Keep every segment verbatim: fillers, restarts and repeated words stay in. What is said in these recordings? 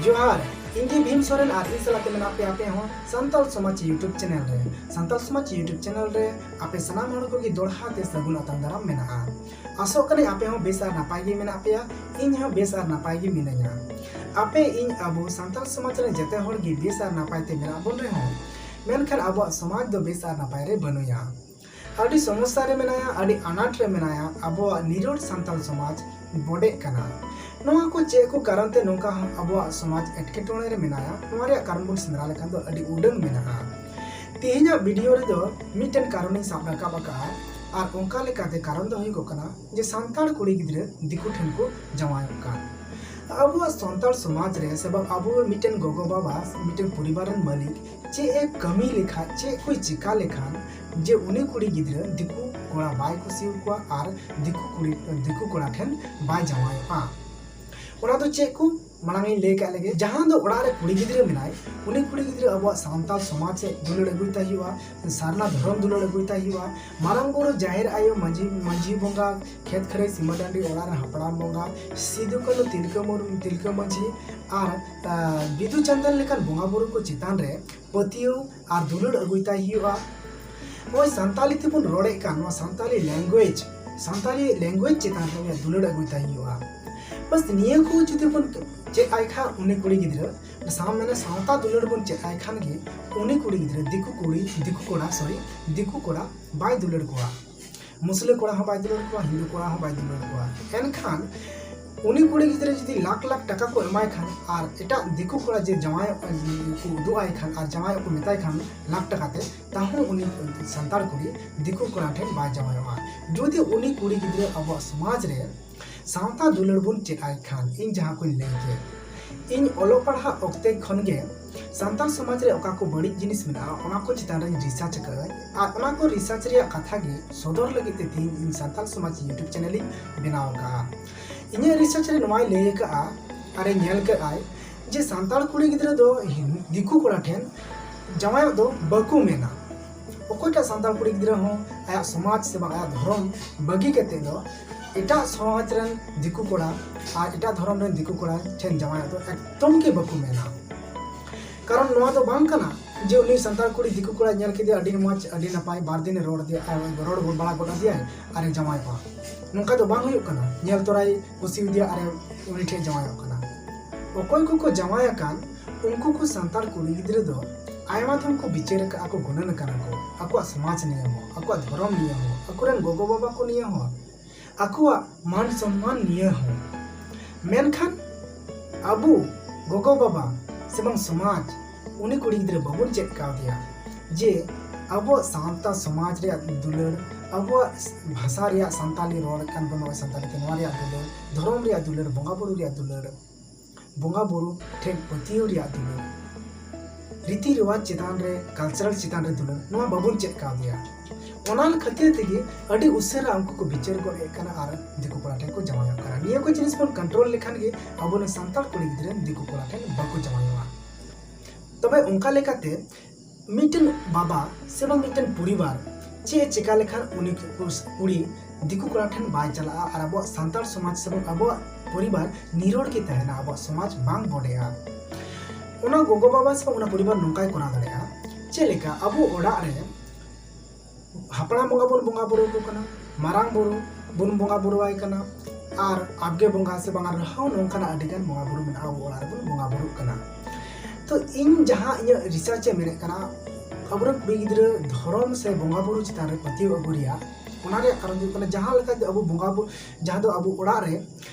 ᱡᱚᱦᱟᱨ, ᱤᱧ ᱜᱮ ᱵᱷᱤᱢ ᱥᱚᱨᱮᱱ ᱟᱨ ᱤᱧ ᱥᱟᱞᱟᱜ ᱛᱮ ᱢᱮᱱᱟᱜ ᱯᱮᱭᱟ ᱟᱯᱮ ᱦᱚᱸ ᱥᱟᱱᱛᱟᱲ ᱥᱚᱢᱟᱡᱽ YouTube ᱪᱮᱱᱮᱞ ᱨᱮ᱾ ᱥᱟᱱᱛᱟᱲ ᱥᱚᱢᱟᱡᱽ YouTube ᱪᱮᱱᱮᱞ ᱨᱮ ᱟᱯᱮ ᱥᱟᱱᱟᱢ ᱦᱚᱲ ᱠᱚᱜᱮ ᱫᱚᱲᱦᱟ ᱛᱮ ᱥᱟᱹᱜᱩᱱ ᱟᱛᱟᱝ ᱫᱟᱨᱟᱢ ᱢᱮᱱᱟᱜᱼᱟ᱾ ᱟᱥᱚᱜ ᱠᱟᱹᱱᱟᱹᱧ ᱟᱯᱮ ᱦᱚᱸ ᱵᱮᱥ ᱟᱨ ᱱᱟᱯᱟᱭ ᱜᱮ ᱢᱮᱱᱟᱜ ᱯᱮᱭᱟ, ᱤᱧ ᱦᱚᱸ ᱵᱮᱥ ᱟᱨ ᱱᱟᱯᱟᱭ ᱜᱮ ᱢᱤᱱᱟᱹᱧᱟ᱾ ᱟᱯᱮ ᱤᱧ ᱟᱵᱚ ᱥᱟᱱᱛᱟᱲ ᱥᱚᱢᱟᱡᱽ ᱨᱮ ᱡᱮᱛᱮ ᱦᱚᱲ ᱜᱮ ᱵᱮᱥ ᱟᱨ ᱱᱟᱯᱟᱭ ᱛᱮ ᱢᱮᱱᱟᱜ ᱵᱚᱱ ᱨᱮᱦᱚᱸ, ᱢᱮᱱᱠᱷᱟᱱ ᱟᱵᱚᱣᱟᱜ ᱥᱚᱢᱟᱡᱽ ᱫᱚ ᱵᱮᱥ ᱟᱨ ᱱᱟᱯᱟᱭ ᱨᱮ ᱵᱟᱹᱱᱩᱭᱟ᱾ ᱟᱹᱰᱤ ᱥᱚᱢᱚᱥᱥᱟ ᱨᱮ ᱢᱮᱱᱟᱭᱟ, ᱟᱹᱰᱤ ᱟᱱᱟᱴ ᱨᱮ ᱢᱮᱱᱟᱭᱟ ᱟᱵᱚᱣᱟᱜ ᱱᱤᱨᱚᱲ ᱥᱟᱱᱛᱟᱲ ᱥᱚᱢᱟᱡᱽ ᱵᱚᱰᱮᱜ ᱠᱟᱱᱟ᱾ ᱱᱚᱣᱟ ᱠᱚ ᱪᱮᱫ ᱠᱚ ᱠᱟᱨᱚᱱ ᱛᱮ ᱱᱚᱝᱠᱟ ᱟᱵᱚᱣᱟᱜ ᱥᱚᱢᱟᱡᱽ ᱮᱴᱠᱮᱴᱚᱬᱮ ᱨᱮ ᱢᱮᱱᱟᱭᱟ, ᱱᱚᱣᱟ ᱨᱮᱭᱟᱜ ᱠᱟᱨᱚᱱ ᱵᱚᱱ ᱥᱮᱸᱫᱽᱨᱟ ᱞᱮᱠᱷᱟᱱ ᱫᱚ ᱟᱹᱰᱤ ᱩᱰᱟᱹᱝ ᱢᱮᱱᱟᱜᱼᱟ᱾ ᱛᱮᱦᱮᱧᱟᱜ ᱵᱷᱤᱰᱤᱭᱳ ᱨᱮᱫᱚ ᱢᱤᱫᱴᱮᱱ ᱠᱟᱨᱚᱱᱤᱧ ᱥᱟᱵ ᱨᱟᱠᱟᱵ ᱟᱠᱟᱫᱼᱟ, ᱟᱨ ᱚᱱᱠᱟ ᱞᱮᱠᱟᱛᱮ ᱠᱟᱨᱚᱱ ᱫᱚ ᱦᱩᱭᱩᱜᱚᱜ ᱠᱟᱱᱟ ᱡᱮ ᱥᱟᱱᱛᱟᱲ ᱠᱩᱲᱤ ᱜᱤᱫᱽᱨᱟᱹ ᱫᱤᱠᱩ ᱴᱷᱮᱱ ᱠᱚ ᱡᱟᱶᱟᱭᱚᱜ ᱠᱟᱱ᱾ ᱟᱵᱚᱣᱟᱜ ᱥᱟᱱᱛᱟᱲ ᱥᱚᱢᱟᱡᱽ ᱨᱮ ᱥᱮ ᱵᱟᱝ ᱟᱵᱚ ᱢᱤᱫᱴᱮᱱ ᱜᱚᱜᱚ ᱵᱟᱵᱟ, ᱢᱤᱫᱴᱮᱱ ᱯᱚᱨᱤᱵᱟᱨ ᱨᱮᱱ ᱢᱟᱹᱞᱤᱠ ᱪᱮᱫ ᱮ ᱠᱟᱹᱢᱤ ᱞᱮᱠᱷᱟᱡ, ᱪᱮᱫ ᱠᱚᱭ ᱪᱤᱠᱟ ᱞᱮᱠᱷᱟᱱ ᱡᱮ ᱩᱱᱤ ᱠᱩᱲᱤ ᱜᱤᱫᱽᱨᱟᱹ ᱫᱤᱠᱩ ᱠᱚᱲᱟ ᱵᱟᱭ ᱠᱩᱥᱤ ᱟᱠᱚᱣᱟ ᱟᱨ ᱫᱤᱠᱩ ᱠᱩᱲᱤ, ᱫᱤᱠᱩ ᱠᱚᱲᱟ ᱴᱷᱮᱱ ᱵᱟᱭ ᱡᱟᱶᱟᱭᱚᱜᱼᱟ? ᱚᱱᱟ ᱫᱚ ᱪᱮᱫ ᱠᱚ? ᱢᱟᱲᱟᱝ ᱤᱧ ᱞᱟᱹᱭ ᱠᱟᱜ ᱞᱮᱜᱮ, ᱡᱟᱦᱟᱸ ᱫᱚ ᱚᱲᱟᱜ ᱨᱮ ᱠᱩᱲᱤ ᱜᱤᱫᱽᱨᱟᱹ ᱢᱮᱱᱟᱭ, ᱩᱱᱤ ᱠᱩᱲᱤ ᱜᱤᱫᱽᱨᱟᱹ ᱟᱵᱚᱣᱟᱜ ᱥᱟᱱᱛᱟᱲ ᱥᱚᱢᱟᱡᱽ ᱥᱮᱫ ᱫᱩᱞᱟᱹᱲ ᱟᱹᱜᱩᱭ ᱛᱟᱭ ᱦᱩᱭᱩᱜᱼᱟ, ᱥᱟᱨᱱᱟ ᱫᱷᱚᱨᱚᱢ ᱫᱩᱞᱟᱹᱲ ᱟᱹᱜᱩᱭ ᱛᱟᱭ ᱦᱩᱭᱩᱜᱼᱟ, ᱢᱟᱨᱟᱝ ᱵᱩᱨᱩ, ᱡᱟᱦᱮᱨ ᱟᱭᱳ, ᱢᱟᱹᱡᱷᱤ, ᱢᱟᱹᱡᱷᱤ ᱵᱚᱸᱜᱟ, ᱠᱷᱮᱛ ᱠᱷᱟᱹᱨᱟᱹᱭ, ᱥᱤᱢᱟᱹ ᱴᱟᱺᱰᱤ, ᱚᱲᱟᱜ ᱨᱮᱱ ᱦᱟᱯᱲᱟᱢ ᱵᱚᱸᱜᱟ, ᱥᱤᱫᱩ ᱠᱟᱹᱱᱩ, ᱛᱤᱞᱠᱟᱹ ᱢᱩᱨᱢᱩ, ᱛᱤᱞᱠᱟᱹ ᱢᱟᱹᱡᱷᱤ ᱟᱨ, ᱟ, ᱵᱤᱫᱩ ᱪᱟᱸᱫᱟᱱ ᱞᱮᱠᱟᱱ ᱵᱚᱸᱜᱟ ᱵᱩᱨᱩ ᱠᱚ ᱪᱮᱛᱟᱱ ᱨᱮ ᱯᱟᱹᱛᱭᱟᱹᱣ ᱟᱨ ᱫᱩᱞᱟᱹᱲ ᱟᱹᱜᱩᱭ ᱛᱟᱭ ᱦᱩᱭᱩᱜᱼᱟ᱾ ᱱᱚᱜᱼᱚᱭ ᱥᱟᱱᱛᱟᱞᱤ ᱛᱮᱵᱚᱱ ᱨᱚᱲᱮᱫ ᱠᱟᱱ, ᱱᱚᱣᱟ ᱥᱟᱱᱛᱟᱞᱤ language, ᱥᱟᱱᱛᱟᱞᱤ language ᱪᱮᱛᱟᱱ ᱨᱮ ᱩᱱᱤᱭᱟᱜ ᱫᱩᱞᱟᱹᱲ ᱟᱹᱜᱩᱭ ᱛᱟᱭ ᱦᱩᱭᱩᱜᱼᱟ᱾ ᱵᱟᱥ ᱱᱤᱭᱟᱹ ᱠᱚ ᱡᱩᱫᱤ ᱵᱚᱱ ᱪᱮᱫ ᱟᱭ ᱠᱷᱟᱱ, ᱩᱱᱤ ᱠᱩᱲᱤ ᱜᱤᱫᱽᱨᱟᱹ ᱥᱟᱶ, ᱢᱟᱱᱮ ᱥᱟᱶᱛᱟ ᱫᱩᱞᱟᱹᱲ ᱵᱚᱱ ᱪᱮᱫ ᱟᱭ ᱠᱷᱟᱱ ᱜᱮ, ᱩᱱᱤ ᱠᱩᱲᱤ ᱜᱤᱫᱽᱨᱟᱹ ᱫᱤᱠᱩ ᱠᱩᱲᱤ, ᱫᱤᱠᱩ ᱠᱚᱲᱟ, sorry, ᱫᱤᱠᱩ ᱠᱚᱲᱟ ᱵᱟᱭ ᱫᱩᱞᱟᱹᱲ ᱠᱚᱣᱟ, ᱢᱩᱥᱞᱟᱹ ᱠᱚᱲᱟ ᱦᱚᱸ ᱵᱟᱭ ᱫᱩᱞᱟᱹᱲ ᱠᱚᱣᱟ, ᱦᱤᱱᱫᱩ ᱠᱚᱲᱟ ᱦᱚᱸ ᱵᱟᱭ ᱫᱩᱞᱟᱹᱲ ᱠᱚᱣᱟ᱾ ᱮᱱᱠᱷᱟᱱ ᱩᱱᱤ ᱠᱩᱲᱤ ᱜᱤᱫᱽᱨᱟᱹ ᱡᱩᱫᱤ ᱞᱟᱠᱷ ᱞᱟᱠᱷ ᱴᱟᱠᱟ ᱠᱚ ᱮᱢᱟᱭ ᱠᱷᱟᱱ ᱟᱨ ᱮᱴᱟᱜ ᱫᱤᱠᱩ ᱠᱚᱲᱟ ᱡᱮ ᱡᱟᱶᱟᱭᱚᱜ ᱠᱚ ᱩᱫᱩᱜ ᱟᱭ ᱠᱷᱟᱱ ᱟᱨ ᱡᱟᱶᱟᱭᱚᱜ ᱠᱚ ᱢᱮᱛᱟᱭ ᱠᱷᱟᱱ ᱞᱟᱠᱷ ᱴᱟᱠᱟ ᱛᱮ, ᱛᱟᱦᱚᱸ ᱩᱱᱤ ᱥᱟᱱᱛᱟᱲ ᱠᱩᱲᱤ ᱫᱤᱠᱩ ᱠᱚᱲᱟ ᱴᱷᱮᱱ ᱵᱟᱭ ᱡᱟᱶᱟᱭᱚᱜᱼᱟ᱾ ᱡᱩᱫᱤ ᱩᱱᱤ ᱠᱩᱲᱤ ᱜᱤᱫᱽᱨᱟᱹ ᱟᱵᱚᱣᱟᱜ ᱥᱚᱢᱟᱡᱽ ᱨᱮ ᱥᱟᱶᱛᱟ ᱫᱩᱞᱟᱹᱲ ᱵᱚᱱ ᱪᱮᱫ ᱟᱭ ᱠᱷᱟᱱ, ᱤᱧ ᱡᱟᱦᱟᱸ ᱠᱚᱧ ᱞᱟᱹᱭ ᱠᱮᱫ, ᱤᱧ ᱚᱞᱚᱜ ᱯᱟᱲᱦᱟᱜ ᱚᱠᱛᱮ ᱠᱷᱚᱱ ᱜᱮ ᱥᱟᱱᱛᱟᱲ ᱥᱚᱢᱟᱡᱽ ᱨᱮ ᱚᱠᱟ ᱠᱚ ᱵᱟᱹᱲᱤᱡ ᱡᱤᱱᱤᱥ ᱢᱮᱱᱟᱜᱼᱟ, ᱚᱱᱟ ᱠᱚ ᱪᱮᱛᱟᱱ ᱨᱮᱧ research ᱟᱠᱟᱫᱼᱟ᱾ ᱟᱨ ᱚᱱᱟ ᱠᱚ research ᱨᱮᱭᱟᱜ ᱠᱟᱛᱷᱟ ᱜᱮ ᱥᱚᱫᱚᱨ ᱞᱟᱹᱜᱤᱫ ᱛᱮ ᱛᱮᱦᱮᱧ ᱤᱧ ᱥᱟᱱᱛᱟᱲ ᱥᱚᱢᱟᱡᱽ YouTube channel ᱤᱧ ᱵᱮᱱᱟᱣ ᱟᱠᱟᱫᱼᱟ᱾ ᱤᱧᱟᱹᱜ research ᱨᱮ ᱱᱚᱣᱟᱭ ᱞᱟᱹᱭ ᱟᱠᱟᱫᱼᱟ ᱟᱨᱮ ᱧᱮᱞ ᱠᱮᱫᱼᱟᱭ ᱡᱮ ᱥᱟᱱᱛᱟᱲ ᱠᱩᱲᱤ ᱜᱤᱫᱽᱨᱟᱹ ᱫᱚ ᱦᱤᱱ-, ᱫᱤᱠᱩ ᱠᱚᱲᱟ ᱴᱷᱮᱱ ᱡᱟᱶᱟᱭᱚᱜ ᱫᱚ ᱵᱟᱠᱚ ᱢᱮᱱᱟ᱾ ᱚᱠᱚᱭᱴᱟᱜ ᱥᱟᱱᱛᱟᱲ ᱠᱩᱲᱤ ᱜᱤᱫᱽᱨᱟᱹ ᱦᱚᱸ ᱟᱭᱟᱜ ᱥᱚᱢᱟᱡᱽ ᱥᱮ ᱵᱟᱝ ᱟᱭᱟᱜ ᱫᱷᱚᱨᱚᱢ ᱵᱟᱹᱜᱤ ᱠᱟᱛᱮ ᱫᱚ ᱮᱴᱟᱜ ᱥᱚᱢᱟᱡᱽ ᱨᱮᱱ ᱫᱤᱠᱩ ᱠᱚᱲᱟ ᱟᱨ ᱮᱴᱟᱜ ᱫᱷᱚᱨᱚᱢ ᱨᱮᱱ ᱫᱤᱠᱩ ᱠᱚᱲᱟ ᱴᱷᱮᱱ ᱡᱟᱶᱟᱭᱚᱜ ᱫᱚ ᱮᱠᱫᱚᱢ ᱜᱮ ᱵᱟᱠᱚ ᱢᱮᱱᱟ᱾ ᱠᱟᱨᱚᱱ ᱱᱚᱣᱟ ᱫᱚ ᱵᱟᱝ ᱠᱟᱱᱟ ᱡᱮ ᱩᱱᱤ ᱥᱟᱱᱛᱟᱲ ᱠᱩᱲᱤ ᱫᱤᱠᱩ ᱠᱚᱲᱟᱭ ᱧᱮᱞ ᱠᱮᱫᱮᱭᱟ, ᱟᱹᱰᱤ ᱢᱚᱡᱽ, ᱟᱹᱰᱤ ᱱᱟᱯᱟᱭ, ᱵᱟᱨ ᱫᱤᱱᱮ ᱨᱚᱲ ᱟᱫᱮᱭᱟ, ᱟᱨ ᱨᱚᱲ ᱵᱟᱲᱟ ᱜᱚᱫ ᱟᱫᱮᱭᱟᱭ ᱟᱨᱮ ᱡᱟᱶᱟᱭ ᱠᱚᱣᱟ᱾ ᱱᱚᱝᱠᱟ ᱫᱚ ᱵᱟᱝ ᱦᱩᱭᱩᱜ ᱠᱟᱱᱟ᱾ ᱧᱮᱞ ᱛᱚᱨᱟᱭ ᱠᱩᱥᱤ ᱟᱫᱮᱭᱟ ᱟᱨᱮ ᱩᱱᱤ ᱴᱷᱮᱱ ᱡᱟᱶᱟᱭᱚᱜ ᱠᱟᱱᱟ᱾ ᱚᱠᱚᱭ ᱠᱚᱠᱚ ᱡᱟᱶᱟᱭ ᱟᱠᱟᱱ, ᱩᱱᱠᱩ ᱠᱚ ᱥᱟᱱᱛᱟᱲ ᱠᱩᱲᱤ ᱜᱤᱫᱽᱨᱟᱹ ᱫᱚ ᱟᱭᱢᱟ ᱫᱷᱚᱢ ᱠᱚ ᱵᱤᱪᱟᱹᱨ ᱟᱠᱟᱫᱼᱟ ᱠᱚ, ᱜᱩᱱᱟᱹᱱ ᱟᱠᱟᱱᱟ ᱠᱚ, ᱟᱠᱚᱣᱟᱜ ᱥᱚᱢᱟᱡᱽ ᱱᱤᱭᱮ ᱦᱚᱸ, ᱟᱠᱚᱣᱟᱜ ᱫᱷᱚᱨᱚᱢ ᱱᱤᱭᱮ ᱦᱚᱸ, ᱟᱠᱚᱨᱮᱱ ᱜᱚᱜᱚ ᱵᱟᱵᱟ ᱠᱚ ᱱᱤᱭᱮ ᱦᱚᱸ, ᱟᱠᱚᱣᱟᱜ ᱢᱟᱱ ᱥᱚᱱᱢᱟᱱ ᱱᱤᱭᱮ ᱦᱚᱸ᱾ ᱢᱮᱱᱠᱷᱟᱱ ᱟᱵᱚ ᱜᱚᱜᱚ ᱵᱟᱵᱟ ᱥᱮ ᱵᱟᱝ ᱥᱚᱢᱟᱡᱽ ᱩᱱᱤ ᱠᱩᱲᱤ ᱜᱤᱫᱽᱨᱟᱹ ᱵᱟᱵᱚᱱ ᱪᱮᱫ ᱠᱟᱣᱫᱮᱭᱟ ᱡᱮ ᱟᱵᱚᱣᱟᱜ ᱥᱟᱶᱛᱟ ᱥᱚᱢᱟᱡᱽ ᱨᱮᱭᱟᱜ ᱫᱩᱞᱟᱹᱲ, ᱟᱵᱚᱣᱟᱜ ᱵᱷᱟᱥᱟ ᱨᱮᱭᱟᱜ ᱥᱟᱱᱛᱟᱞᱤ ᱨᱚᱲ ᱠᱟᱱ ᱵᱚᱱ, ᱱᱚᱣᱟ ᱥᱟᱱᱛᱟᱞᱤ ᱛᱮ, ᱱᱚᱣᱟ ᱨᱮᱭᱟᱜ ᱫᱩᱞᱟᱹᱲ, ᱫᱷᱚᱨᱚᱢ ᱨᱮᱭᱟᱜ ᱫᱩᱞᱟᱹᱲ, ᱵᱚᱸᱜᱟ ᱵᱩᱨᱩ ᱨᱮᱭᱟᱜ ᱫᱩᱞᱟᱹᱲ, ᱵᱚᱸᱜᱟ ᱵᱩᱨᱩ ᱴᱷᱮᱱ ᱯᱟᱹᱛᱭᱟᱹᱣ ᱨᱮᱭᱟᱜ ᱫᱩᱞᱟᱹᱲ, ᱨᱤᱛᱤ ᱨᱮᱣᱟᱡᱽ ᱪᱮᱛᱟᱱ ᱨᱮ, ᱠᱟᱞᱪᱟᱨᱟᱞ ᱪᱮᱛᱟᱱ ᱨᱮ ᱫᱩᱞᱟᱹᱲ, ᱱᱚᱣᱟ ᱵᱟᱵᱚᱱ ᱪᱮᱫ ᱠᱟᱣᱫᱮᱭᱟ᱾ ᱚᱱᱟ ᱠᱷᱟᱹᱛᱤᱨ ᱛᱮᱜᱮ ᱟᱹᱰᱤ ᱩᱥᱟᱹᱨᱟ ᱩᱱᱠᱩ ᱠᱚ ᱵᱤᱪᱟᱹᱨ ᱜᱚᱫ ᱮᱫ ᱠᱟᱱᱟ ᱟᱨ ᱫᱤᱠᱩ ᱠᱚᱲᱟ ᱴᱷᱮᱱ ᱠᱚ ᱡᱟᱶᱟᱭᱚᱜ ᱠᱟᱱᱟ᱾ ᱱᱤᱭᱟᱹ ᱠᱚ ᱡᱤᱱᱤᱥ ᱵᱚᱱ ᱠᱚᱱᱴᱨᱳᱞ ᱞᱮᱠᱷᱟᱱ ᱜᱮ ᱟᱵᱚᱨᱮᱱ ᱥᱟᱱᱛᱟᱲ ᱠᱩᱲᱤ ᱜᱤᱫᱽᱨᱟᱹ ᱫᱤᱠᱩ ᱠᱚᱲᱟ ᱴᱷᱮᱱ ᱵᱟᱠᱚ ᱡᱟᱶᱟᱭᱚᱜᱼᱟ᱾ ᱛᱚᱵᱮ ᱚᱱᱠᱟ ᱞᱮᱠᱟᱛᱮ ᱢᱤᱫᱴᱮᱱ ᱵᱟᱵᱟ ᱥᱮ ᱵᱟᱝ ᱢᱤᱫᱴᱮᱱ ᱯᱚᱨᱤᱵᱟᱨ ᱪᱮᱫ ᱮ ᱪᱮᱠᱟ ᱞᱮᱠᱷᱟᱱ ᱩᱱᱤ ᱠᱩ-, ᱠᱩᱲᱤ ᱫᱤᱠᱩ ᱠᱚᱲᱟ ᱴᱷᱮᱱ ᱵᱟᱭ ᱪᱟᱞᱟᱜᱼᱟ ᱟᱨ ᱟᱵᱚᱣᱟᱜ ᱥᱟᱱᱛᱟᱲ ᱥᱚᱢᱟᱡᱽ ᱥᱮ ᱵᱟᱝ ᱟᱵᱚᱣᱟᱜ ᱯᱚᱨᱤᱵᱟᱨ ᱱᱤᱨᱚᱲ ᱜᱮ ᱛᱟᱦᱮᱱᱟ, ᱟᱵᱚᱣᱟᱜ ᱥᱚᱢᱟᱡᱽ ᱵᱟᱝ ᱵᱚᱰᱮᱜᱼᱟ? ᱚᱱᱟ ᱜᱚᱜᱚ ᱵᱟᱵᱟ ᱥᱮ ᱵᱟᱝ ᱚᱱᱟ ᱯᱚᱨᱤᱵᱟᱨ ᱱᱚᱝᱠᱟᱭ ᱠᱚᱨᱟᱣ ᱫᱟᱲᱮᱭᱟᱜᱼᱟ᱾ ᱪᱮᱫ ᱞᱮᱠᱟ ᱟᱵᱚ ᱚᱲᱟᱜ ᱨᱮ ᱦᱟᱯᱲᱟᱢ ᱵᱚᱸᱜᱟ ᱵᱚᱱ ᱵᱚᱸᱜᱟ ᱵᱩᱨᱩ ᱟᱠᱚ ᱠᱟᱱᱟ, ᱢᱟᱨᱟᱝ ᱵᱩᱨᱩ ᱵᱚᱱ ᱵᱚᱸᱜᱟ ᱵᱩᱨᱩ ᱟᱭ ᱠᱟᱱᱟ, ᱟᱨ ᱟᱵᱜᱮ ᱵᱚᱸᱜᱟ ᱥᱮ ᱵᱟᱝ ᱟᱨᱦᱚᱸ ᱱᱚᱝᱠᱟᱱᱟᱜ ᱟᱹᱰᱤ ᱜᱟᱱ ᱵᱚᱸᱜᱟ ᱵᱩᱨᱩ ᱢᱮᱱᱟᱜᱼᱟ, ᱟᱵᱚ ᱚᱲᱟᱜ ᱨᱮᱵᱚᱱ ᱵᱚᱸᱜᱟ ᱵᱩᱨᱩᱜ ᱠᱟᱱᱟ᱾ ᱛᱚ ᱤᱧ ᱡᱟᱦᱟᱸ ᱤᱧᱟᱹᱜ ᱨᱤᱥᱟᱨᱪ ᱮ ᱢᱮᱱᱮᱫ ᱠᱟᱱᱟ, ᱟᱵᱚᱨᱮᱱ ᱠᱩᱲᱤ ᱜᱤᱫᱽᱨᱟᱹ ᱫᱷᱚᱨᱚᱢ ᱥᱮ ᱵᱚᱸᱜᱟ ᱵᱩᱨᱩ ᱪᱮᱛᱟᱱ ᱨᱮ ᱯᱟᱹᱛᱭᱟᱹᱣ ᱟᱹᱜᱩ ᱨᱮᱭᱟᱜ, ᱚᱱᱟ ᱨᱮᱭᱟᱜ ᱠᱟᱨᱚᱱ ᱫᱚ ᱦᱩᱭᱩᱜ ᱠᱟᱱᱟ ᱡᱟᱦᱟᱸ ᱞᱮᱠᱟ ᱟᱵᱚ ᱵᱚᱸᱜᱟ ᱵᱩᱨᱩ, ᱡᱟᱦᱟᱸ ᱫᱚ ᱟᱵᱚ ᱚᱲᱟᱜ ᱨᱮ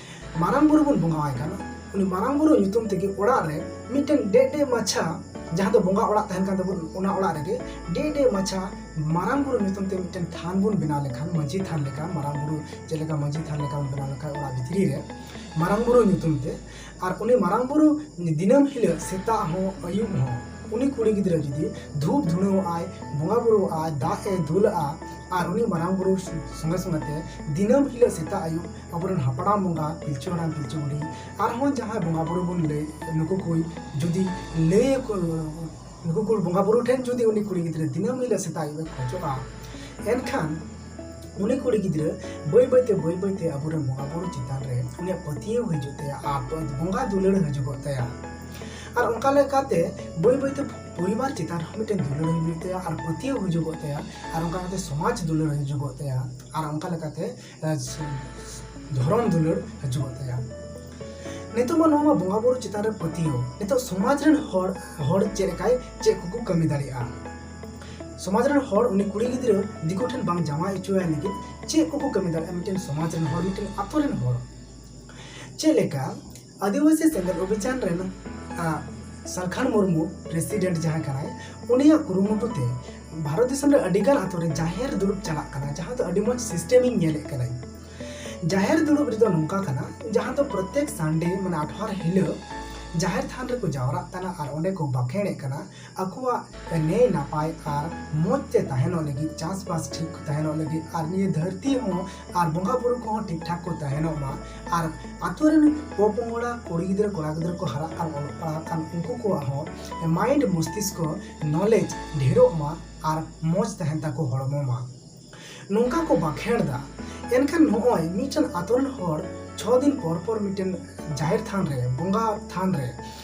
ᱢᱟᱨᱟᱝ ᱵᱩᱨᱩ ᱵᱚᱱ ᱵᱚᱸᱜᱟᱣᱟᱭ ᱠᱟᱱᱟ, ᱩᱱᱤ ᱢᱟᱨᱟᱝ ᱵᱩᱨᱩ ᱧᱩᱛᱩᱢ ᱛᱮᱜᱮ ᱚᱲᱟᱜ ᱨᱮ ᱢᱤᱫᱴᱮᱱ ᱰᱮ ᱰᱮ ᱢᱟᱪᱷᱟ, ᱡᱟᱦᱟᱸ ᱫᱚ ᱵᱚᱸᱜᱟ ᱚᱲᱟᱜ ᱛᱟᱦᱮᱱ ᱠᱟᱱ ᱛᱟᱵᱚᱱ, ᱚᱱᱟ ᱚᱲᱟᱜ ᱨᱮᱜᱮ ᱰᱮ ᱰᱮ ᱢᱟᱪᱷᱟ ᱢᱟᱨᱟᱝ ᱵᱩᱨᱩ ᱧᱩᱛᱩᱢ ᱛᱮ ᱢᱤᱫᱴᱮᱱ ᱛᱷᱟᱱ ᱵᱚᱱ ᱵᱮᱱᱟᱣ ᱞᱮᱠᱷᱟᱱ, ᱢᱟᱹᱡᱷᱤ ᱛᱷᱟᱱ ᱞᱮᱠᱟ, ᱢᱟᱨᱟᱝ ᱵᱩᱨᱩ ᱪᱮᱫ ᱞᱮᱠᱟ ᱢᱟᱹᱡᱷᱤ ᱛᱷᱟᱱ ᱞᱮᱠᱟ ᱵᱚᱱ ᱵᱮᱱᱟᱣ ᱞᱮᱠᱷᱟᱱ ᱚᱲᱟᱜ ᱵᱷᱤᱛᱨᱤ ᱨᱮ ᱢᱟᱨᱟᱝ ᱵᱩᱨᱩ ᱧᱩᱛᱩᱢ ᱛᱮ, ᱟᱨ ᱩᱱᱤ ᱢᱟᱨᱟᱝ ᱵᱩᱨᱩ ᱫᱤᱱᱟᱹᱢ ᱦᱤᱞᱳᱜ ᱥᱮᱛᱟᱜ ᱦᱚᱸ ᱟᱹᱭᱩᱵ ᱦᱚᱸ ᱩᱱᱤ ᱠᱩᱲᱤ ᱜᱤᱫᱽᱨᱟᱹ ᱡᱩᱫᱤ ᱫᱷᱩᱯ ᱫᱷᱩᱬᱟᱹᱣᱟᱜᱼᱟᱭ, ᱵᱚᱸᱜᱟ ᱵᱩᱨᱩᱣᱟᱜᱼᱟᱭ, ᱫᱟᱜ ᱮ ᱫᱩᱞᱟᱜᱼᱟ, ᱟᱨ ᱩᱱᱤ ᱢᱟᱨᱟᱝ ᱵᱩᱨᱩ ᱥᱚᱸᱜᱮ ᱥᱚᱸᱜᱮ ᱛᱮ ᱫᱤᱱᱟᱹᱢ ᱦᱤᱞᱳᱜ ᱥᱮᱛᱟᱜ ᱟᱹᱭᱩᱵ ᱟᱵᱚᱨᱮᱱ ᱦᱟᱯᱲᱟᱢ ᱵᱚᱸᱜᱟ, ᱯᱤᱞᱪᱩ ᱦᱟᱲᱟᱢ, ᱯᱤᱞᱪᱩ ᱵᱩᱰᱷᱤ, ᱟᱨᱦᱚᱸ ᱡᱟᱦᱟᱸᱭ ᱵᱚᱸᱜᱟ ᱵᱩᱨᱩ ᱵᱚᱱ ᱞᱟᱹᱭ, ᱱᱩᱠᱩ ᱠᱚ ᱡᱩᱫᱤ ᱞᱟᱹᱭ ᱟᱠᱚ, ᱱᱩᱠᱩ ᱠᱚ ᱵᱚᱸᱜᱟ ᱵᱩᱨᱩ ᱴᱷᱮᱱ ᱡᱩᱫᱤ ᱩᱱᱤ ᱠᱩᱲᱤ ᱜᱤᱫᱽᱨᱟᱹ ᱫᱤᱱᱟᱹᱢ ᱦᱤᱞᱳᱜ ᱥᱮᱛᱟᱜ ᱟᱹᱭᱩᱵ ᱮ ᱠᱷᱚᱡᱚᱜᱼᱟ, ᱮᱱᱠᱷᱟᱱ ᱩᱱᱤ ᱠᱩᱲᱤ ᱜᱤᱫᱽᱨᱟᱹ ᱵᱟᱹᱭ ᱵᱟᱹᱭᱛᱮ ᱵᱟᱹᱭ ᱵᱟᱹᱭᱛᱮ ᱟᱵᱚᱨᱮᱱ ᱵᱚᱸᱜᱟ ᱵᱩᱨᱩ ᱪᱮᱛᱟᱱ ᱨᱮ ᱩᱱᱤᱭᱟᱜ ᱯᱟᱹᱛᱭᱟᱹᱣ ᱦᱤᱡᱩᱜ ᱛᱟᱭᱟ ᱟᱨ ᱵᱚᱸᱜᱟ ᱫᱩᱞᱟᱹᱲ ᱦᱤᱡᱩᱜᱚᱜ ᱛᱟᱭᱟ᱾ ᱟᱨ ᱚᱱᱠᱟ ᱞᱮᱠᱟᱛᱮ ᱵᱟᱹᱭ ᱵᱟᱹᱭᱛᱮ ᱯᱚᱨᱤᱵᱟᱨ ᱪᱮᱛᱟᱱ ᱨᱮᱦᱚᱸ ᱢᱤᱫᱴᱮᱱ ᱫᱩᱞᱟᱹᱲ ᱦᱤᱡᱩᱜ ᱛᱟᱭᱟ ᱟᱨ ᱯᱟᱹᱛᱭᱟᱹᱣ ᱦᱤᱡᱩᱜᱚᱜ ᱛᱟᱭᱟ᱾ ᱟᱨ ᱚᱱᱠᱟ ᱠᱟᱛᱮ ᱥᱚᱢᱟᱡᱽ ᱫᱩᱞᱟᱹᱲ ᱦᱤᱡᱩᱜᱚᱜ ᱛᱟᱭᱟ᱾ ᱟᱨ ᱚᱱᱠᱟ ᱞᱮᱠᱟᱛᱮ ᱫᱷᱚᱨᱚᱢ ᱫᱩᱞᱟᱹᱲ ᱦᱤᱡᱩᱜᱚᱜ ᱛᱟᱭᱟ᱾ ᱱᱤᱛᱚᱜ ᱢᱟ ᱱᱚᱣᱟ ᱢᱟ ᱵᱚᱸᱜᱟ ᱵᱩᱨᱩ ᱪᱮᱛᱟᱱ ᱨᱮ ᱯᱟᱹᱛᱭᱟᱹᱣ᱾ ᱱᱤᱛᱚᱜ ᱥᱚᱢᱟᱡᱽ ᱨᱮᱱ ᱦᱚᱲ ᱦᱚᱲ ᱪᱮᱫ ᱞᱮᱠᱟᱭ ᱪᱮᱫ ᱠᱚᱠᱚ ᱠᱟᱹᱢᱤ ᱫᱟᱲᱮᱭᱟᱜᱼᱟ? ᱥᱚᱢᱟᱡᱽ ᱨᱮᱱ ᱦᱚᱲ ᱩᱱᱤ ᱠᱩᱲᱤ ᱜᱤᱫᱽᱨᱟᱹ ᱫᱤᱠᱩ ᱴᱷᱮᱱ ᱵᱟᱝ ᱡᱟᱶᱟᱭ ᱦᱚᱪᱚᱣᱟᱭ ᱞᱟᱹᱜᱤᱫ ᱪᱮᱫ ᱠᱚᱠᱚ ᱠᱟᱹᱢᱤ ᱫᱟᱲᱮᱭᱟᱜᱼᱟ? ᱢᱤᱫᱴᱮᱱ ᱥᱚᱢᱟᱡᱽ ᱨᱮᱱ ᱦᱚᱲ, ᱢᱤᱫᱴᱮᱱ ᱟᱛᱳ ᱨᱮᱱ ᱦᱚᱲ ᱪᱮᱫ ᱞᱮᱠᱟ ᱟᱹᱫᱤᱵᱟᱹᱥᱤ ᱥᱮᱸᱜᱮᱞ ᱚᱵᱷᱤᱡᱟᱱ ᱨᱮᱱ ᱥᱟᱞᱠᱷᱟᱱ ᱢᱩᱨᱢᱩ ᱯᱨᱮᱥᱤᱰᱮᱱᱴ ᱡᱟᱦᱟᱸᱭ ᱠᱟᱱᱟᱭ, ᱩᱱᱤᱭᱟᱜ ᱠᱩᱨᱩᱢᱩᱴᱩ ᱛᱮ ᱵᱷᱟᱨᱚᱛ ᱫᱤᱥᱚᱢ ᱨᱮ ᱟᱹᱰᱤᱜᱟᱱ ᱟᱛᱳ ᱨᱮ ᱡᱟᱦᱮᱨ ᱫᱩᱲᱩᱵ ᱪᱟᱞᱟᱜ ᱠᱟᱱᱟ, ᱡᱟᱦᱟᱸ ᱫᱚ ᱟᱹᱰᱤ ᱢᱚᱡᱽ ᱥᱤᱥᱴᱮᱢ ᱤᱧ ᱧᱮᱞᱮᱫ ᱠᱟᱱᱟᱧ᱾ ᱡᱟᱦᱮᱨ ᱫᱩᱲᱩᱵ ᱨᱮᱫᱚ ᱱᱚᱝᱠᱟ ᱠᱟᱱᱟ, ᱡᱟᱦᱟᱸ ᱫᱚ ᱯᱨᱚᱛᱮᱠ ᱥᱟᱱᱰᱮ ᱢᱟᱱᱮ ᱟᱴᱷᱣᱟᱨ ᱦᱤᱞᱳᱜ ᱡᱟᱦᱮᱨ ᱛᱷᱟᱱ ᱨᱮᱠᱚ ᱡᱟᱣᱨᱟᱜ ᱠᱟᱱᱟ ᱟᱨ ᱚᱸᱰᱮ ᱠᱚ ᱵᱟᱠᱷᱮᱲᱮᱫ ᱠᱟᱱᱟ ᱟᱠᱚᱣᱟᱜ ᱱᱟᱭ ᱱᱟᱯᱟᱭ ᱟᱨ ᱢᱚᱡᱽ ᱛᱮ ᱛᱟᱦᱮᱱᱚᱜ ᱞᱟᱹᱜᱤᱫ, ᱪᱟᱥᱵᱟᱥ ᱴᱷᱤᱠ ᱛᱟᱦᱮᱱᱚᱜ ᱞᱟᱹᱜᱤᱫ ᱟᱨ ᱱᱤᱭᱟᱹ ᱫᱷᱟᱹᱨᱛᱤ ᱦᱚᱸ ᱟᱨ ᱵᱚᱸᱜᱟ ᱵᱩᱨᱩ ᱠᱚᱦᱚᱸ ᱴᱷᱤᱠ ᱴᱷᱟᱠ ᱠᱚ ᱛᱟᱦᱮᱱᱚᱜ ᱢᱟ᱾ ᱟᱨ ᱟᱛᱳ ᱨᱮᱱ ᱯᱚᱯᱚᱝᱲᱟ ᱠᱩᱲᱤ ᱜᱤᱫᱽᱨᱟᱹ ᱠᱚᱲᱟ ᱜᱤᱫᱽᱨᱟᱹ ᱠᱚ ᱦᱟᱨᱟᱜ ᱠᱟᱱ, ᱚᱞᱚᱜ ᱯᱟᱲᱦᱟᱜ ᱠᱟᱱ, ᱩᱱᱠᱩ ᱠᱚᱣᱟᱜ ᱦᱚᱸ ᱢᱟᱭᱤᱱᱰ ᱢᱚᱥᱛᱤᱥᱠᱚ ᱱᱚᱞᱮᱡᱽ ᱰᱷᱮᱨᱚᱜ ᱢᱟ ᱟᱨ ᱢᱚᱡᱽ ᱛᱟᱦᱮᱱ ᱛᱟᱠᱚ ᱦᱚᱲᱢᱚ ᱢᱟ᱾ ᱱᱚᱝᱠᱟ ᱠᱚ ᱵᱟᱠᱷᱮᱲ ᱫᱟ᱾ ᱮᱱᱠᱷᱟᱱ ᱱᱚᱜᱼᱚᱭ ᱢᱤᱫᱴᱮᱱ ᱟᱛᱳ ᱨᱮᱱ ᱦᱚᱲ ᱪᱷᱚ ᱫᱤᱱ ᱯᱚᱨ ᱯᱚᱨ ᱢᱤᱫᱴᱮᱱ ᱡᱟᱦᱮᱨ ᱛᱷᱟᱱ ᱨᱮ, ᱵᱚᱸᱜᱟ ᱛᱷᱟᱱ ᱨᱮ,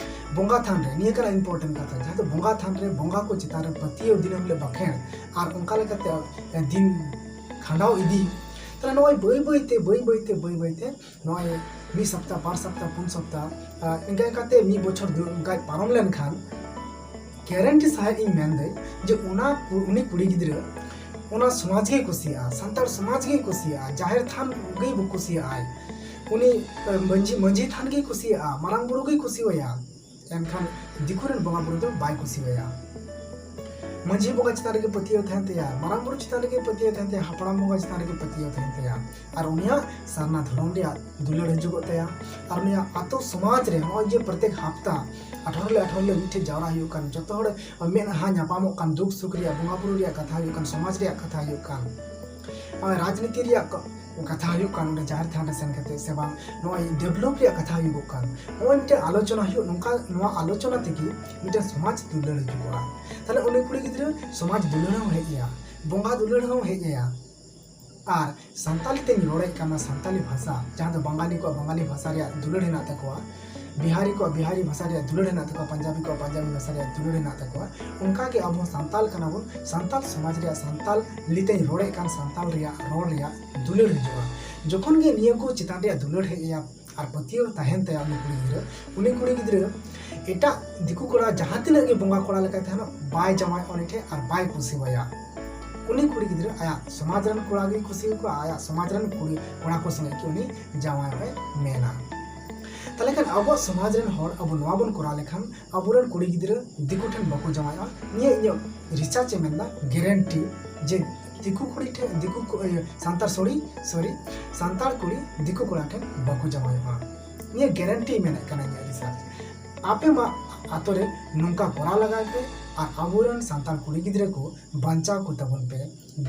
ᱵᱚᱸᱜᱟ ᱛᱷᱟᱱ ᱨᱮ, ᱱᱤᱭᱟᱹ ᱠᱟᱱᱟ ᱤᱢᱯᱚᱨᱴᱮᱱᱴ ᱠᱟᱛᱷᱟ, ᱡᱟᱦᱟᱸ ᱫᱚ ᱵᱚᱸᱜᱟ ᱛᱷᱟᱱ ᱨᱮ ᱵᱚᱸᱜᱟ ᱠᱚ ᱪᱮᱛᱟᱱ ᱨᱮ ᱯᱟᱹᱛᱭᱟᱹᱣ ᱫᱤᱱᱟᱹᱢ ᱦᱤᱞᱳᱜ ᱵᱟᱠᱷᱮᱲ ᱟᱨ ᱚᱱᱠᱟ ᱞᱮᱠᱟᱛᱮ ᱫᱤᱱ ᱠᱷᱟᱸᱰᱟᱣ ᱤᱫᱤ᱾ ᱛᱟᱦᱞᱮ ᱱᱚᱜᱼᱚᱭ ᱵᱟᱹᱭ ᱵᱟᱹᱭᱛᱮ, ᱵᱟᱹᱭ ᱵᱟᱹᱭᱛᱮ, ᱵᱟᱹᱭ ᱵᱟᱹᱭᱛᱮ ᱱᱚᱜᱼᱚᱭ ᱢᱤᱫ ᱥᱚᱯᱛᱟ, ᱵᱟᱨ ᱥᱚᱯᱛᱟ, ᱯᱩᱱ ᱥᱚᱯᱛᱟ, ᱟᱨ ᱤᱱᱠᱟ ᱤᱱᱠᱟᱛᱮ ᱢᱤᱫ ᱵᱚᱪᱷᱚᱨ ᱫᱩ-, ᱚᱱᱠᱟᱭ ᱯᱟᱨᱚᱢ ᱞᱮᱱᱠᱷᱟᱱ ᱜᱮᱨᱮᱱᱴᱤ ᱥᱟᱦᱮᱵ ᱤᱧ ᱢᱮᱱᱫᱟᱹᱧ ᱡᱮ ᱚᱱᱟ ᱠᱩ-, ᱩᱱᱤ ᱠᱩᱲᱤ ᱜᱤᱫᱽᱨᱟᱹ ᱚᱱᱟ ᱥᱚᱢᱟᱡᱽ ᱜᱮᱭ ᱠᱩᱥᱤᱭᱟᱜᱼᱟ, ᱥᱟᱱᱛᱟᱲ ᱥᱚᱢᱟᱡᱽ ᱜᱮᱭ ᱠᱩᱥᱤᱭᱟᱜᱼᱟ, ᱡᱟᱦᱮᱨ ᱛᱷᱟᱱ ᱜᱮᱭ ᱠᱩᱥᱤᱭᱟᱜᱼᱟᱭ, ᱩᱱᱤ, ᱮ, ᱢᱟᱹᱡᱷᱤ, ᱢᱟᱹᱡᱷᱤ ᱛᱷᱟᱱ ᱜᱮᱭ ᱠᱩᱥᱤᱭᱟᱜᱼᱟ, ᱢᱟᱨᱟᱝ ᱵᱩᱨᱩ ᱜᱮᱭ ᱠᱩᱥᱤᱣᱟᱭᱟ᱾ ᱮᱱᱠᱷᱟᱱ ᱫᱤᱠᱩ ᱨᱮᱱ ᱵᱚᱸᱜᱟ ᱵᱩᱨᱩ ᱫᱚ ᱵᱟᱭ ᱠᱩᱥᱤᱣᱟᱭᱟ᱾ ᱢᱟᱹᱡᱷᱤ ᱵᱚᱸᱜᱟ ᱪᱮᱛᱟᱱ ᱨᱮᱜᱮ ᱯᱟᱹᱛᱭᱟᱹᱣ ᱛᱟᱦᱮᱱ ᱛᱟᱭᱟ, ᱢᱟᱨᱟᱝ ᱵᱩᱨᱩ ᱪᱮᱛᱟᱱ ᱨᱮᱜᱮ ᱯᱟᱹᱛᱭᱟᱹᱣ ᱛᱟᱦᱮᱱ ᱛᱟᱭᱟ, ᱦᱟᱯᱲᱟᱢ ᱵᱚᱸᱜᱟ ᱪᱮᱛᱟᱱ ᱨᱮᱜᱮ ᱯᱟᱹᱛᱭᱟᱹᱣ ᱛᱟᱦᱮᱱ ᱛᱟᱭᱟ᱾ ᱟᱨ ᱩᱱᱤᱭᱟᱜ ᱥᱟᱨᱱᱟ ᱫᱷᱚᱨᱚᱢ ᱨᱮᱭᱟᱜ ᱫᱩᱞᱟᱹᱲ ᱦᱤᱡᱩᱜᱚᱜ ᱛᱟᱭᱟ᱾ ᱟᱨ ᱩᱱᱤᱭᱟᱜ ᱟᱛᱳ ᱥᱚᱢᱟᱡᱽ ᱨᱮ ᱱᱚᱜᱼᱚᱭ ᱡᱮ ᱯᱨᱚᱛᱮᱠ ᱦᱟᱯᱛᱟ ᱟᱴᱷᱟᱨᱚ ᱦᱤᱞᱳᱜ, ᱟᱴᱷᱟᱨᱚ ᱦᱤᱞᱳᱜ ᱢᱤᱫᱴᱷᱮᱡ ᱡᱟᱣᱨᱟ ᱦᱩᱭᱩᱜ ᱠᱟᱱ, ᱡᱚᱛᱚ ᱦᱚᱲ ᱢᱮᱫᱦᱟ ᱧᱟᱯᱟᱢᱚᱜ ᱠᱟᱱ, ᱫᱩᱠ ᱥᱩᱠ ᱨᱮᱭᱟᱜ, ᱵᱚᱸᱜᱟ ᱵᱩᱨᱩ ᱨᱮᱭᱟᱜ ᱠᱟᱛᱷᱟ ᱦᱩᱭᱩᱜ ᱠᱟᱱ, ᱥᱚᱢᱟᱡᱽ ᱨᱮᱭᱟᱜ ᱠᱟᱛᱷᱟ ᱦᱩᱭᱩᱜ ᱠᱟᱱ, ᱱᱚᱜᱼᱚᱭ ᱨᱟᱡᱽᱱᱤᱛᱤ ᱨᱮᱭᱟᱜ ᱠᱚ-, ᱠᱟᱛᱷᱟ ᱦᱩᱭᱩᱜ ᱠᱟᱱ, ᱚᱸᱰᱮ ᱡᱟᱦᱮᱨ ᱛᱷᱟᱱ ᱨᱮ ᱥᱮᱱ ᱠᱟᱛᱮ ᱥᱮ ᱵᱟᱝ ᱱᱚᱜᱼᱚᱭ ᱰᱮᱵᱷᱞᱚᱯ ᱨᱮᱭᱟᱜ ᱠᱟᱛᱷᱟ ᱦᱩᱭᱩᱜᱚᱜ ᱠᱟᱱ, ᱱᱚᱜᱼᱚᱭ ᱢᱤᱫᱴᱮᱱ ᱟᱞᱳᱪᱚᱱᱟ ᱦᱩᱭᱩᱜ, ᱱᱚᱝᱠᱟ ᱱᱚᱣᱟ ᱟᱞᱳᱪᱚᱱᱟ ᱛᱮᱜᱮ ᱢᱤᱫᱴᱮᱱ ᱥᱚᱢᱟᱡᱽ ᱫᱩᱞᱟᱹᱲ ᱦᱤᱡᱩᱜᱚᱜᱼᱟ᱾ ᱛᱟᱦᱞᱮ ᱩᱱᱤ ᱠᱩᱲᱤ ᱜᱤᱫᱽᱨᱟᱹ ᱥᱚᱢᱟᱡᱽ ᱫᱩᱞᱟᱹᱲ ᱦᱚᱸ ᱦᱮᱡ ᱟᱭᱟ, ᱵᱚᱸᱜᱟ ᱫᱩᱞᱟᱹᱲ ᱦᱚᱸ ᱦᱮᱡ ᱟᱭᱟ᱾ ᱟᱨ ᱥᱟᱱᱛᱟᱞᱤ ᱛᱮᱧ ᱨᱚᱲᱮᱫ ᱠᱟᱱᱟ, ᱥᱟᱱᱛᱟᱞᱤ ᱵᱷᱟᱥᱟ, ᱡᱟᱦᱟᱸ ᱫᱚ ᱵᱟᱝᱜᱟᱞᱤ ᱠᱚᱣᱟᱜ ᱵᱟᱝᱜᱟᱞᱤ ᱵᱷᱟᱥᱟ ᱨᱮᱭᱟᱜ ᱫᱩᱞᱟᱹᱲ ᱦᱮᱱᱟᱜ ᱛᱟᱠᱚᱣᱟ, ᱵᱤᱦᱟᱨᱤ ᱠᱚᱣᱟᱜ ᱵᱤᱦᱟᱨᱤ ᱵᱷᱟᱥᱟ ᱨᱮᱭᱟᱜ ᱫᱩᱞᱟᱹᱲ ᱦᱮᱱᱟᱜ ᱛᱟᱠᱚᱣᱟ, ᱯᱟᱧᱡᱟᱵᱤ ᱠᱚᱣᱟᱜ ᱯᱟᱧᱡᱟᱵᱤ ᱵᱷᱟᱥᱟ ᱨᱮᱭᱟᱜ ᱫᱩᱞᱟᱹᱲ ᱦᱮᱱᱟᱜ ᱛᱟᱠᱚᱣᱟ, ᱚᱱᱠᱟ ᱜᱮ ᱟᱵᱚ ᱥᱟᱱᱛᱟᱞ ᱠᱟᱱᱟ ᱵᱚᱱ᱾ ᱥᱟᱱᱛᱟᱞ ᱥᱚᱢᱟᱡᱽ ᱨᱮᱭᱟᱜ, ᱥᱟᱱᱛᱟᱞᱤ ᱛᱮᱧ ᱨᱚᱲᱮᱫ ᱠᱟᱱ ᱥᱟᱱᱛᱟᱞ ᱨᱮᱭᱟᱜ ᱨᱚᱲ ᱨᱮᱭᱟᱜ ᱫᱩᱞᱟᱹᱲ ᱦᱤᱡᱩᱜᱼᱟ᱾ ᱡᱚᱠᱷᱚᱱ ᱜᱮ ᱱᱤᱭᱟᱹ ᱠᱚ ᱪᱮᱛᱟᱱ ᱨᱮᱭᱟᱜ ᱫᱩᱞᱟᱹᱲ ᱦᱮᱡ ᱟᱭᱟ ᱟᱨ ᱯᱟᱹᱛᱭᱟᱹᱣ ᱛᱟᱦᱮᱱ ᱛᱟᱭᱟ ᱩᱱᱤ ᱠᱩᱲᱤ ᱜᱤᱫᱽᱨᱟᱹ, ᱩᱱᱤ ᱠᱩᱲᱤ ᱜᱤᱫᱽᱨᱟᱹ ᱮᱴᱟᱜ ᱫᱤᱠᱩ ᱠᱚᱲᱟ ᱡᱟᱦᱟᱸ ᱛᱤᱱᱟᱹᱜ ᱜᱮ ᱵᱚᱸᱜᱟ ᱠᱚᱲᱟ ᱞᱮᱠᱟᱭ ᱛᱟᱦᱮᱱᱚᱜ, ᱵᱟᱭ ᱡᱟᱶᱟᱭᱚᱜᱼᱟ ᱩᱱᱤ ᱴᱷᱮᱱ ᱟᱨ ᱵᱟᱭ ᱠᱩᱥᱤᱣᱟᱭᱟ᱾ ᱩᱱᱤ ᱠᱩᱲᱤ ᱜᱤᱫᱽᱨᱟᱹ ᱟᱭᱟᱜ ᱥᱚᱢᱟᱡᱽ ᱨᱮᱱ ᱠᱚᱲᱟ ᱜᱮᱭ ᱠᱩᱥᱤᱭᱟᱠᱚᱣᱟ, ᱟᱭᱟᱜ ᱥᱚᱢᱟᱡᱽ ᱨᱮᱱ ᱠᱩᱲᱤ ᱠᱚᱲᱟ ᱠᱚ ᱥᱚᱸᱜᱮ ᱜᱮ ᱩᱱᱤ ᱡᱟᱶᱟᱭᱚᱜ ᱮ ᱢᱮᱱᱟ᱾ ᱛᱟᱦᱞᱮ ᱠᱷᱟᱱ ᱟᱵᱚᱣᱟᱜ ᱥᱚᱢᱟᱡᱽ ᱨᱮᱱ ᱦᱚᱲ ᱟᱵᱚ ᱱᱚᱣᱟ ᱵᱚᱱ ᱠᱚᱨᱟᱣ ᱞᱮᱠᱷᱟᱱ ᱟᱵᱚᱨᱮᱱ ᱠᱩᱲᱤ ᱜᱤᱫᱽᱨᱟᱹ ᱫᱤᱠᱩ ᱴᱷᱮᱱ ᱵᱟᱠᱚ ᱡᱟᱶᱟᱭᱚᱜᱼᱟ᱾ ᱱᱤᱭᱟᱹ ᱤᱧᱟᱹᱜ ᱨᱤᱥᱟᱨᱪ ᱮ ᱢᱮᱱᱫᱟ, ᱜᱮᱨᱮᱱᱴᱤ, ᱡᱮ ᱫᱤᱠᱩ ᱠᱩᱲᱤ ᱴᱷᱮᱱ, ᱫᱤᱠᱩ ᱠᱚ-, ᱤᱭᱟᱹ, ᱥᱟᱱᱛᱟᱲ, ᱥᱚᱨᱤ, ᱥᱚᱨᱤ, ᱥᱟᱱᱛᱟᱲ ᱠᱩᱲᱤ ᱫᱤᱠᱩ ᱠᱚᱲᱟ ᱴᱷᱮᱱ ᱵᱟᱠᱚ ᱡᱟᱶᱟᱭᱚᱜᱼᱟ᱾ ᱱᱤᱭᱟᱹ ᱜᱮᱨᱮᱱᱴᱤ ᱢᱮᱱᱮᱫ ᱠᱟᱱᱟ ᱤᱧᱟᱹᱜ ᱨᱤᱥᱟᱨᱪ᱾ ᱟᱯᱮ ᱢᱟ ᱟᱛᱳ ᱨᱮ ᱱᱚᱝᱠᱟ ᱠᱚᱨᱟᱣ ᱞᱟᱜᱟᱣ ᱯᱮ ᱟᱨ ᱟᱵᱚᱨᱮᱱ ᱥᱟᱱᱛᱟᱲ ᱠᱩᱲᱤ ᱜᱤᱫᱽᱨᱟᱹ ᱠᱚ ᱵᱟᱧᱪᱟᱣ ᱠᱚ ᱛᱟᱵᱚᱱ ᱯᱮ,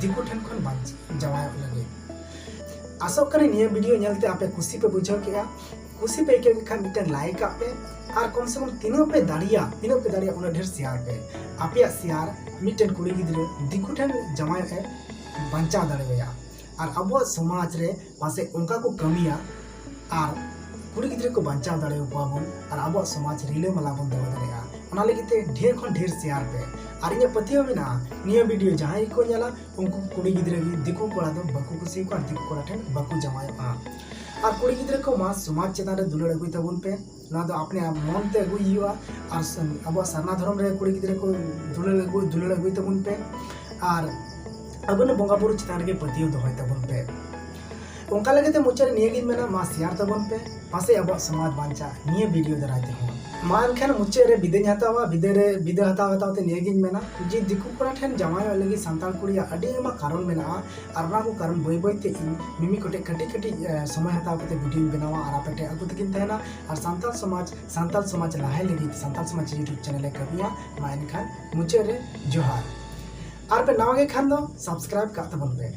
ᱫᱤᱠᱩ ᱴᱷᱮᱱ ᱠᱷᱚᱱ ᱵᱟᱧᱪ-, ᱡᱟᱶᱟᱭᱚᱜ ᱞᱟᱹᱜᱤᱫ᱾ ᱟᱥᱚᱜ ᱠᱟᱹᱱᱟᱹᱧ ᱱᱤᱭᱟᱹ ᱵᱷᱤᱰᱤᱭᱳ ᱧᱮᱞᱛᱮ ᱟᱯᱮ ᱠᱩᱥᱤ ᱯᱮ ᱵᱩᱡᱷᱟᱹᱣ ᱠᱮᱜᱼᱟ᱾ ᱠᱩᱥᱤ ᱯᱮ ᱟᱹᱭᱠᱟᱹᱣ ᱠᱮᱫ ᱠᱷᱟᱱ ᱢᱤᱫᱴᱮᱱ ᱞᱟᱭᱤᱠ ᱠᱟᱜ ᱯᱮ ᱟᱨ ᱠᱚᱢ ᱥᱮ ᱠᱚᱢ ᱛᱤᱱᱟᱹᱜ ᱯᱮ ᱫᱟᱲᱮᱭᱟᱜᱼᱟ, ᱛᱤᱱᱟᱹᱜ ᱯᱮ ᱫᱟᱲᱮᱭᱟᱜᱼᱟ ᱩᱱᱟᱹᱜ ᱰᱷᱮᱨ ᱥᱮᱭᱟᱨ ᱯᱮ᱾ ᱟᱯᱮᱭᱟᱜ ᱥᱮᱭᱟᱨ ᱢᱤᱫᱴᱮᱱ ᱠᱩᱲᱤ ᱜᱤᱫᱽᱨᱟᱹ ᱫᱤᱠᱩ ᱴᱷᱮᱱ ᱡᱟᱶᱟᱭᱚᱜ ᱮ ᱵᱟᱧᱪᱟᱣ ᱫᱟᱲᱮᱣᱟᱭᱟ᱾ ᱟᱨ ᱟᱵᱚᱣᱟᱜ ᱥᱚᱢᱟᱡᱽ ᱨᱮ ᱯᱟᱥᱮᱡ ᱚᱱᱠᱟ ᱠᱚ ᱠᱟᱹᱢᱤᱭᱟ ᱟᱨ ᱠᱩᱲᱤ ᱜᱤᱫᱽᱨᱟᱹ ᱠᱚ ᱵᱟᱧᱪᱟᱣ ᱫᱟᱲᱮᱭᱟᱠᱚᱣᱟ ᱵᱚᱱ ᱟᱨ ᱟᱵᱚᱣᱟᱜ ᱥᱚᱢᱟᱡᱽ ᱨᱤᱞᱟᱹᱢᱟᱞᱟ ᱵᱚᱱ ᱫᱚᱦᱚ ᱫᱟᱲᱮᱭᱟᱜᱼᱟ᱾ ᱚᱱᱟ ᱞᱟᱹᱜᱤᱫ ᱛᱮ ᱰᱷᱮᱨ ᱠᱷᱚᱱ ᱰᱷᱮᱨ ᱥᱮᱭᱟᱨ ᱯᱮ᱾ ᱟᱨ ᱤᱧᱟᱹᱜ ᱯᱟᱹᱛᱭᱟᱹᱣ ᱢᱮᱱᱟᱜᱼᱟ, ᱱᱤᱭᱟᱹ ᱵᱷᱤᱰᱤᱭᱳ ᱡᱟᱦᱟᱸᱭ ᱜᱮᱠᱚ ᱧᱮᱞᱟ, ᱩᱱᱠᱩ ᱠᱩᱲᱤ ᱜᱤᱫᱽᱨᱟᱹ ᱜᱮ ᱫᱤᱠᱩ ᱠᱚᱲᱟ ᱫᱚ ᱵᱟᱠᱚ ᱠᱩᱥᱤᱭᱟᱠᱚᱣᱟ ᱟᱨ ᱫᱤᱠᱩ ᱠᱚᱲᱟ ᱴᱷᱮᱱ ᱵᱟᱠᱚ ᱡᱟᱶᱟᱭᱚᱜᱼᱟ᱾ ᱟᱨ ᱠᱩᱲᱤ ᱜᱤᱫᱽᱨᱟᱹ ᱠᱚ ᱢᱟ ᱥᱚᱢᱟᱡᱽ ᱪᱮᱛᱟᱱ ᱨᱮ ᱫᱩᱞᱟᱹᱲ ᱟᱹᱜᱩᱭ ᱛᱟᱵᱚᱱ ᱯᱮ, ᱱᱚᱣᱟ ᱫᱚ ᱟᱯᱱᱮ ᱟᱯ ᱢᱚᱱ ᱛᱮ ᱟᱹᱜᱩᱭ ᱦᱩᱭᱩᱜᱼᱟ᱾ ᱟᱨ ᱥ-, ᱟᱵᱚᱣᱟᱜ ᱥᱟᱨᱱᱟ ᱫᱷᱚᱨᱚᱢ ᱨᱮ ᱠᱩᱲᱤ ᱜᱤᱫᱽᱨᱟᱹ ᱠᱚ ᱫᱩᱞᱟᱹᱲ ᱟᱹᱜᱩ, ᱫᱩᱞᱟᱹᱲ ᱟᱹᱜᱩᱭ ᱛᱟᱵᱚᱱ ᱯᱮ᱾ ᱟᱨ ᱟᱵᱚᱨᱮᱱ ᱵᱚᱸᱜᱟ ᱵᱩᱨᱩ ᱪᱮᱛᱟᱱ ᱨᱮᱜᱮ ᱯᱟᱹᱛᱭᱟᱹᱣ ᱫᱚᱦᱚᱭ ᱛᱟᱵᱚᱱ ᱯᱮ᱾ ᱚᱱᱠᱟ ᱞᱮᱠᱟᱛᱮ ᱢᱩᱪᱟᱹᱫ ᱨᱮ ᱱᱤᱭᱟᱹᱜᱤᱧ ᱢᱮᱱᱟ, ᱢᱟ ᱥᱮᱭᱟᱨ ᱛᱟᱵᱚᱱ ᱯᱮ, ᱯᱟᱥᱮᱡ ᱟᱵᱚᱣᱟᱜ ᱥᱚᱢᱟᱡᱽ ᱵᱟᱧᱪᱟᱜ ᱱᱤᱭᱟᱹ ᱵᱷᱤᱰᱤᱭᱳ ᱫᱟᱨᱟᱭ ᱛᱮᱦᱚᱸ᱾ ᱢᱟ ᱮᱱᱠᱷᱟᱱ ᱢᱩᱪᱟᱹᱫ ᱨᱮ ᱵᱤᱫᱟᱹᱧ ᱦᱟᱛᱟᱣᱟ, ᱵᱤᱫᱟᱹ ᱨᱮ, ᱵᱤᱫᱟᱹ ᱦᱟᱛᱟᱣ ᱦᱟᱛᱟᱣ ᱛᱮ ᱱᱤᱭᱟᱹᱜᱤᱧ ᱢᱮᱱᱟ ᱡᱮ ᱫᱤᱠᱩ ᱠᱚᱲᱟ ᱴᱷᱮᱱ ᱡᱟᱶᱟᱭᱚᱜ ᱞᱟᱹᱜᱤᱫ ᱥᱟᱱᱛᱟᱲ ᱠᱩᱲᱤᱭᱟᱜ ᱟᱹᱰᱤ ᱟᱭᱢᱟ ᱠᱟᱨᱚᱱ ᱢᱮᱱᱟᱜᱼᱟ᱾ ᱟᱨ ᱚᱱᱟ ᱠᱚ ᱠᱟᱨᱚᱱ ᱵᱟᱹᱭ ᱵᱟᱹᱭ ᱛᱮ ᱤᱧ ᱢᱤᱢᱤᱫ ᱠᱟᱹᱴᱤᱡ, ᱠᱟᱹᱴᱤᱡ ᱠᱟᱹᱴᱤᱡ, ᱮ, ᱥᱚᱢᱚᱭ ᱦᱟᱛᱟᱣ ᱠᱟᱛᱮ ᱵᱷᱤᱰᱤᱭᱳᱧ ᱵᱮᱱᱟᱣᱟ ᱟᱨ ᱟᱯᱮ ᱴᱷᱮᱱ ᱟᱹᱜᱩ ᱛᱮᱜᱤᱧ ᱛᱟᱦᱮᱱᱟ᱾ ᱟᱨ ᱥᱟᱱᱛᱟᱲ ᱥᱚᱢᱟᱡᱽ, ᱥᱟᱱᱛᱟᱲ ᱥᱚᱢᱟᱡᱽ ᱞᱟᱦᱟᱭ ᱞᱟᱹᱜᱤᱫ ᱥᱟᱱᱛᱟᱲ ᱥᱚᱢᱟᱡᱽ YouTube ᱪᱮᱱᱮᱞ ᱮ ᱠᱟᱹᱢᱤᱭᱟ᱾ ᱢᱟ ᱮᱱᱠᱷᱟᱱ ᱢᱩᱪᱟᱹᱫ ᱨᱮ ᱡᱚᱦᱟᱨ᱾ ᱟᱨ ᱯᱮ ᱱᱟᱣᱟ ᱜᱮ ᱠᱷᱟᱱ ᱫᱚ ᱥᱟᱵᱥᱠᱨᱟᱭᱤᱵ ᱠᱟᱜ ᱛᱟᱵᱚᱱ ᱯᱮ᱾